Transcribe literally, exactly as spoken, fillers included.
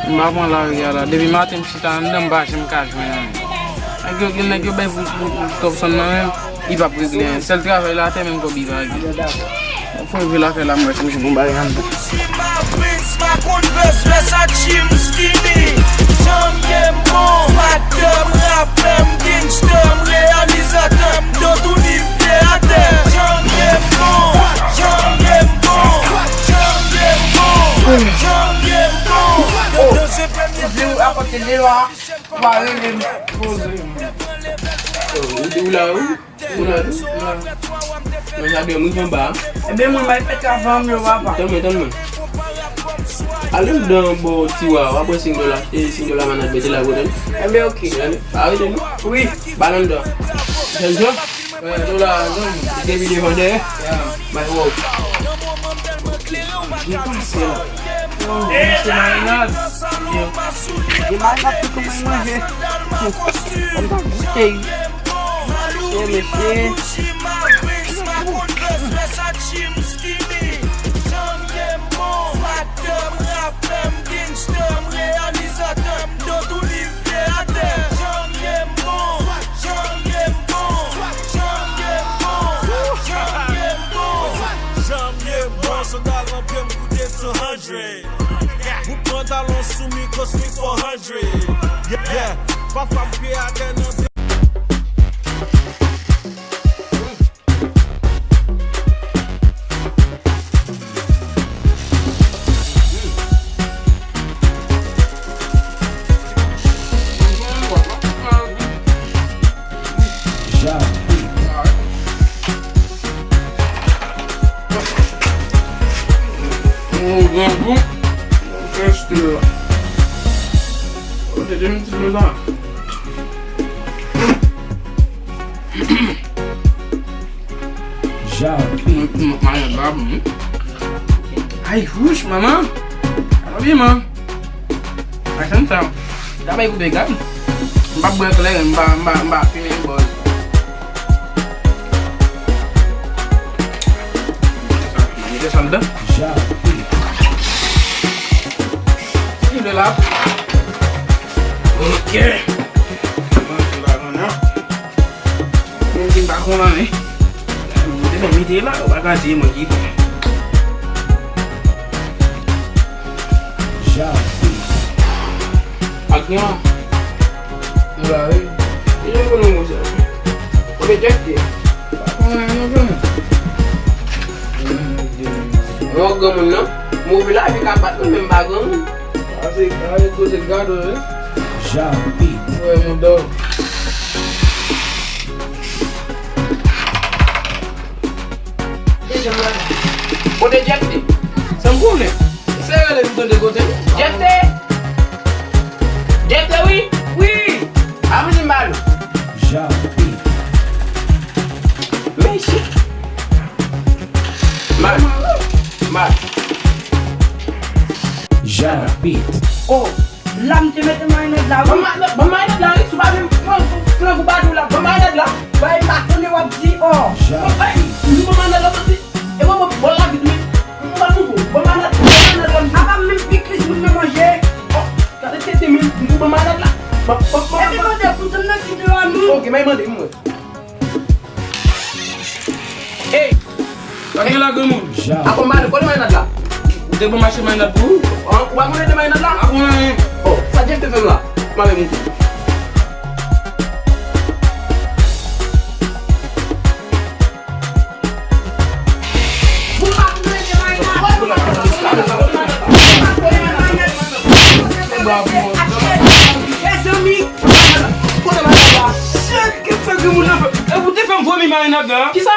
M pa pran lari a la. Depi maten m chita anndan, m pa janm ka jwenn anyen. Nèg yo, gen nèg yo bay pou, pou, pou Topson nan menm, li p ap regle anyen. Sèl travay la atè menm kòb li pa gen. Fò m vin lakay la, m wè si m jwenn yon bagay anndan. Jan m ye m bon, faktè m, rapè m, gangsta m, reyalizatè m, do tou li pye atè. Jan m ye m bon, jan m ye m bon, jan m ye m bon, jan m ye m bon. Yo, yo, se premye. Di w apòte de lwa, w a rele m poze. Ou, ou la, wi? Ou la, wi? Mwen, sa byen, mwen, anba. Ebyen, mwen, bay fèt avan m yo, papa. Tann mwen, tann mwen. Al anndan bò tiwa, w ap wè si m do la, e, si m do la manaj mete la, gwo tann. Ebyen, oke. Arete, non? Wi. Ba l anndan. Jèn jan? Wè, nou la, non. Depi devan dèyè. Bay wòw. Li pase la. Oh, misye marinad. Yo. Li marinad tout moun manje. Kòm sa goute, wi. Mesye, mesye. Jan m ye m bon, faktè m, rapè m, gangsta m, reyalizatè m, do tou li pye atè. Jan m ye m bon, jan m ye m bon, jan m ye m bon, jan m ye m bon. Jan m ye m bon, sandal nan pye m koute two hundred. Bout pantalon sou mi, cost me four hundred. Yeah, yeah. Pafwa m pye atè nan Jan. M, m, maryaj la bon, wi. Ay, wouch, manman. Sa va byen, man. Ay, sa m sa. Sa bay koupe gad. M pa bwè kleren, m pa, m pa, m pa fimen bòz. Mete sa anndan. Jan. Sible la. Ok. Manje la, non, non. Mwen di m pa konn anyen. Mwen te ban mete la, ou pa ka di mwen ki bon. Jan. Ak yon. Ou la, wi. Ki jan pou nou konsa? Ou te tchèke? Pa konn anyen, non, granmoun. Mwen granmoun, non. Move lavi ka bat nou, men m pa granmoun. A se, a se koze gado, wi. Jan. Wè, mon dog. Kote Jeff te? Sa m konnen. Se rele m tande kote. Jeff te? Jeff te, wi? Wi. A, mwen di m ba nou. Jan. Men shit. Mal. Mal. Jan. Oh. La m te mete marinad la, wi. Ban m ma-, ban m marinad la, wi. Si w pa vle m pran flank ou pa di w la. Ban m marinad la. Bay, m pa konnen w ap di, oh. Ban m, bay, m di ban m marinad la, santi. E mwen, mwen, bon, la vit, men m pa pou ou. Ban m marinad, ban m marinad la, m di. Apa m menm piklis moun nan manje. Oh, gade tete, men m di ban m marinad la. Ban, ban, ban, epi ban. Mande pou zòn nan ki deyò nou. Ok, m a mande, m wè. Ey! Sa gen la, granmoun? Jan. Akonpanye, kote marinad la? Ou te bon mache marinad pou ou? An, ou pa konnen de marinad la? Akonpanye. Oh, sa Jeff te fè m la? M avè moute. Ou pa konnen de marinad? Mezanmi! Kote marinad la? Shit, kèt sa granmoun nan fè? E ou te fè m vomi marinad la? Kisa?